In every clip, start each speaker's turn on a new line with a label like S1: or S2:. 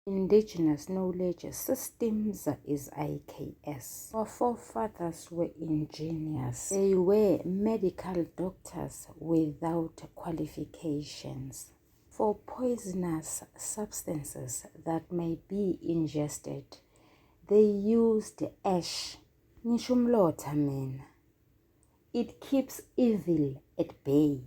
S1: Indigenous Knowledge Systems is IKS. Our forefathers were engineers. They were medical doctors without qualifications. For poisonous substances that may be ingested, they used ash. Ngisho umlotha mina. It keeps evil at bay.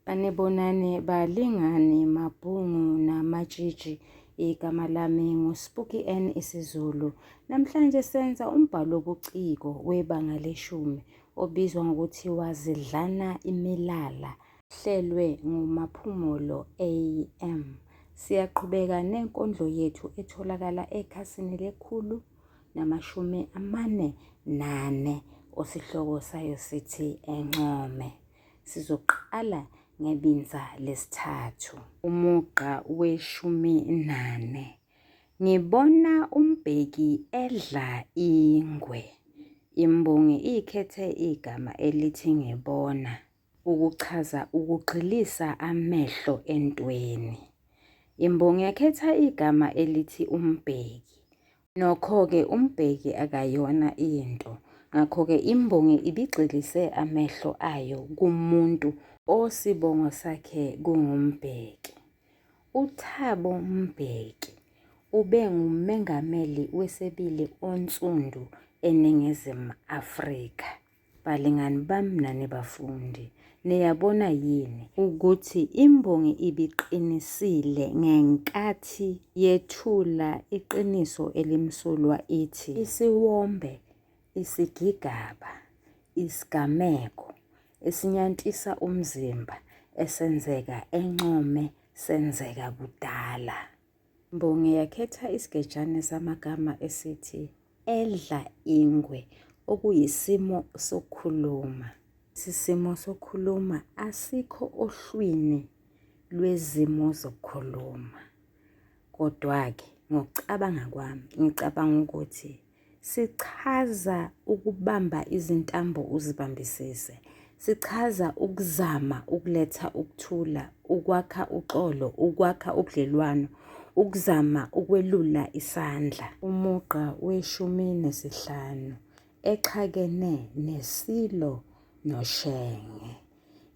S1: Sanibonani balingani mabhungu namatshitshi. Igama lami nguSpooky N isiZulu. Namhlanje senza umbhalo wobuciko webanga leshumi obizwa ngokuthi wazidlana imilala. Hlelwe nguMaphumulo AM. Siyaqhubeka nenkondlo yethu etholakala ekhasini le-144 osihloko sayo sithi Encome. Sizoqala ngebinza lesithathu. Umugqa weshumi nane. Ngibona uMbeki edla ingwe. Imbongi ikhethe igama elithi ngibona ukuchaza ukugxilisa amehlo entweni. Imbongi yakhetha igama elithi uMbeki. Nokho-ke uMbeki akayona into, ngakho-ke imbongi ibigxilise amehlo ayo kumuntu osibongo sakhe kunguMbeki. UThabo Mbeki ube ngumengameli wesibili onsundu eNingizimu Afrika. Balingani bami nani bafundi, niyabona yini ukuthi imbongi ibiqinisile ngenkathi yethula iqiniso elimsulwa ithi isiwombe, isigigaba, isigameko esinyantisa umzimba esenzeka eNcome senzeka kudala. Imbongi yakhetha isigejane samagama esithi edla ingwe okuyisimo sokukhuluma. Lesi simo sokukhuluma asikho ohlwini lwezimo zokukhuluma. Kodwa-ke ngokucabanga kwami ngicabanga ukuthi Sichaza ukubamba izintambo uzibambisise. Sichaza ukuzama ukuletha ukuthula, ukwakha uxolo, ukwakha ubudlelwano, ukuzama ukwelula isandla. Umugqa weshumi nesihlanu, exhakene neSilo noShenge.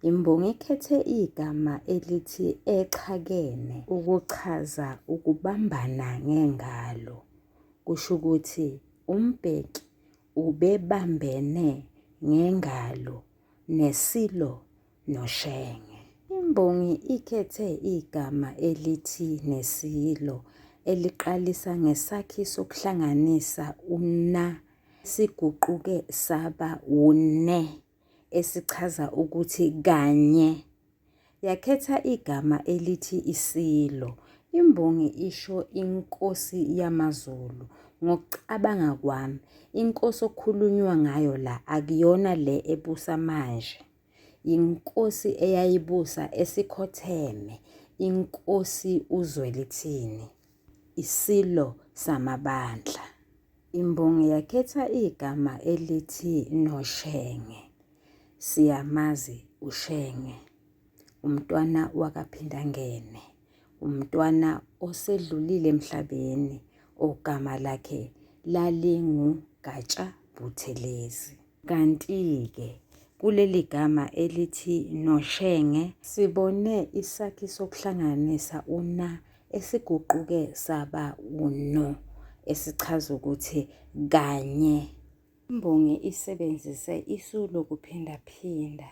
S1: Imbongi ikhethe igama elithi exhakene ukuchaza ukubambana ngengalo. Kusho ukuthi uMbeki ubebambene ngengalo neSilo noShenge. Imbongi ikhethe igama elithi neSilo eliqalisa ngesakhi sokuhlanganisa u-na siguquke saba wu-ne esichaza ukuthi kanye. Yakhetha igama elithi iSilo. Imbongi isho inkosi yamaZulu. Ngokucabanga kwami, inkosi okukhulunywa ngayo la akuyona le ebusa manje. Yinkosi eyayibusa esikhotheme, inkosi uZwelithini, iSilo samabandla. Imbongi yakhetha igama elithi noShenge. Siyamazi uShenge, umntwana wakaPhindangene, umntwana osedlulile emhlabeni ogama lakhe lalinguGatsha Buthelezi. Kanti-ke kuleli gama elithi noShenge sibone isakhi sokuhlanganisa u-na esiguquke saba u-no esichaza ukuthi kanye. Imbongi isebenzise isu lokuphindaphinda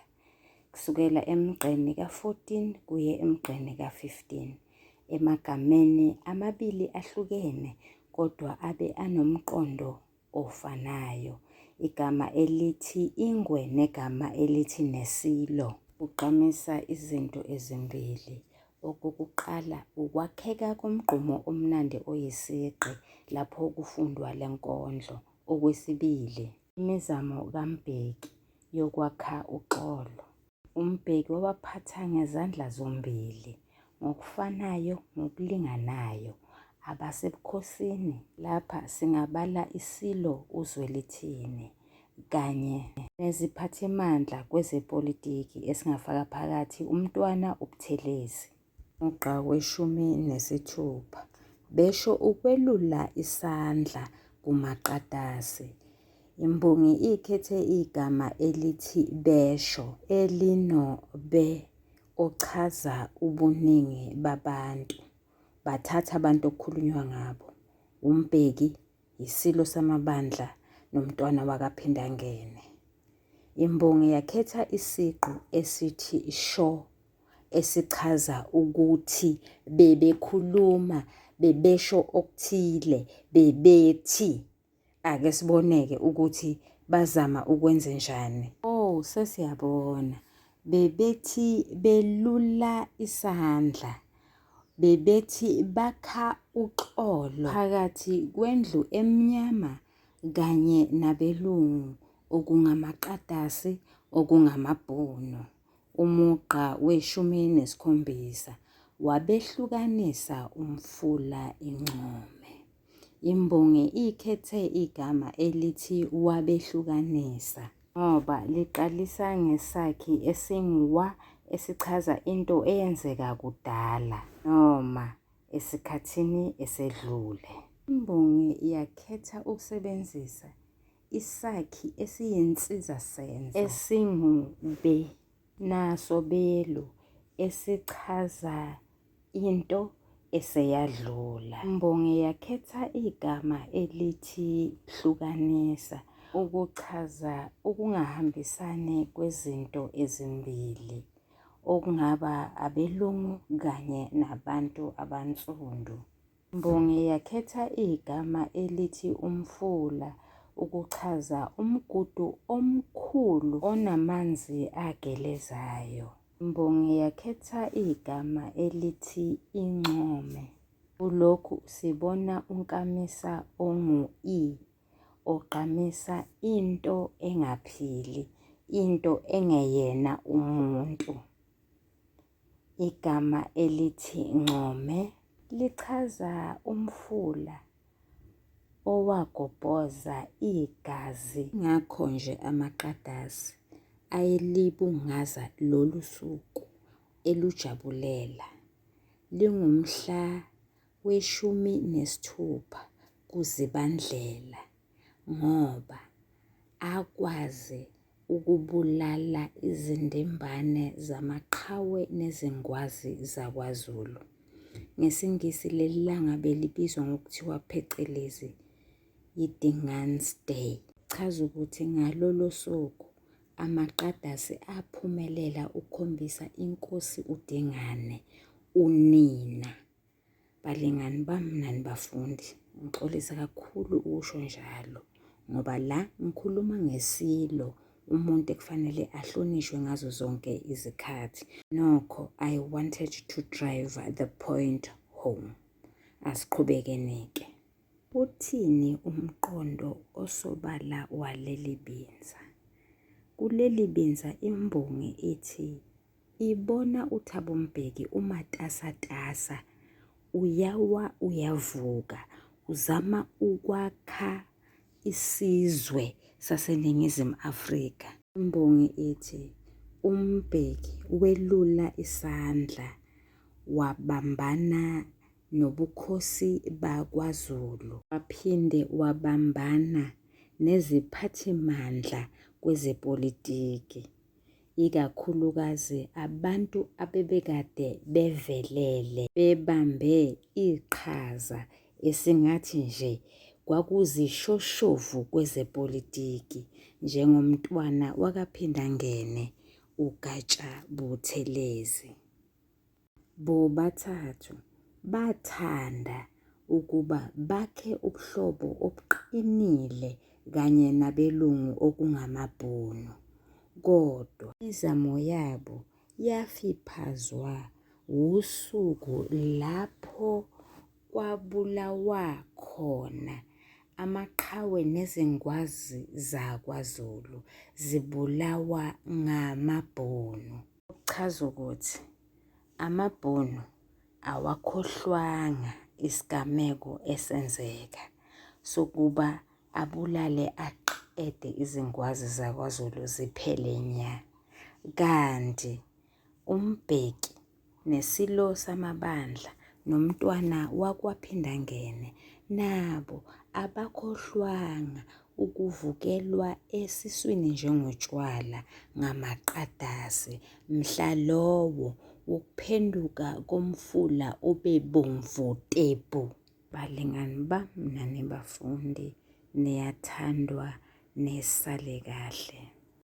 S1: kusukela emgqeni ka-14 kuye emgqeni ka-15 emagameni amabili ahlukene kodwa abe anomqondo ofanayo, igama elithi ingwe negama elithi nesilo. Kugqamisa izinto ezimbili. Okokuqala ukwakheka komgqumo omnandi oyisigqi lapho kufundwa le nkondlo. Okwesibili. Imizamo kaMbeki yokwakha uxolo. UMbeki wabaphatha ngezandla zombili, ngokufanayo, ngokulinganayo abasebukhosini. Lapha singabala iSilo uZwelithini kanye neziphathimandla kwezepolitiki esingafaka phakathi uMntwana uButhelezi. Umugqa weshumi nesithupha. Besho ukwelula isandla kuMaqadasi. Imbongi ikhethe igama elithi besho elino be ochaza ubuningi babantu. Bathatha abantu okukhulunywa ngabo. UMbeki, yiSilo Samabandla noMntwana wakaPhindangene. Imbongi yakhetha isiqu esithi sho esichaza ukuthi bebekhuluma, bebesho okuthile, bebethi. Ake siboneke ukuthi bazama ukwenzenjani. Oh, sesiyabona. Bebethi belula isandla. Bebethi bakha uxolo phakathi kwendlu emnyama kanye nabelungu okungamaqadasi okungamabhunu. Umugqa weshumi nesikhombisa wabehlukanisa umfula iNcome. Imbongi ikhethe igama elithi wabehlukanisa ngoba liqalisa ngesakhi esingu-wa esichaza into eyenzeka kudala noma esikhathini esedlule. Imbongi yakhetha ukusebenzisa isakhi esiyinsizasenzo esingu-be naso belu esichaza into eseyadlula. Imbongi yakhetha igama elithi hlukanisa ukuchaza ukungahambisani kwezinto ezimbili okungaba abelungu kanye nabantu abansundu. Imbongi yakhetha igama elithi umfula ukuchaza umgudu omkhulu onamanzi agelezayo. Imbongi yakhetha igama elithi income. Kulokhu sibona unkamisa ongu-i ogqamisa into engaphili, into engeyena umuntu. Igama elithi ncome lichaza umfula owagobhoza igazi. Ingakho nje amaQadasi ayelibungaza lolu suku elujabulela. Lingumhla we-16 kuZibandlela ngoba akwazi ukubulala izindimbane zamaqhawe nezingwazi zakwaZulu. NgesiNgisi leli langa belibizwa ngokuthiwa phecelezi yi-Dingaan's Day. Chaza ukuthi ngalolo suku amaQadasi aphumelela ukukhombisa inkosi uDingane unina. Balingani bami nani bafundi, ngixolisa kakhulu ukusho njalo ngoba la ngikhuluma ngeSilo, umuntu ekufanele ahlonishwe ngazo zonke izikhathi. Nokho I wanted to drive the point home. Asiqhubekeni-ke. Uthini umqondo osobala waleli binza? Kuleli binza imbongi ithi Ibona uThabo Mbeki umatasatasa, uyawa uyavuka, uzama ukwakha isizwe saseNingizimu Afrika. Imbongi ithi uMbeki welula isandla wabambana nobukhosi bakwaZulu. Waphinde wabambana neziphathimandla kwezepolitiki. ikakhulukazi abantu abebekade bevelele bebambe iqhaza esingathi nje kwakuzishoshovu kwezepolitiki njengoMntwana wakaPhindangene uGatsha Buthelezi. Bobathathu bathanda ukuba bakhe ubuhlobo obuqinile kanye nabelungu okungamaBhunu. Kodwa imizamo yabo yafiphazwa wusuku lapho kwabulawa khona amaqhawe nezingwazi zakwaZulu zibulawa ngamaBhunu. Okuchaza ukuthi amaBhunu awakhohlwanga isigameko esenzeka sokuba abulale aqede izingwazi zakwaZulu ziphele nya. Kanti uMbeki neSilo Samabandla noMntwana wakwaPhindangene nabo abakhohlwanga ukuvukelwa esiswini njengotshwala ngamaqadasi mhla lowo wokuphenduka komfula ubebomvu tebhu. Balingani bam nani bafundi niyathandwa nisale kahle.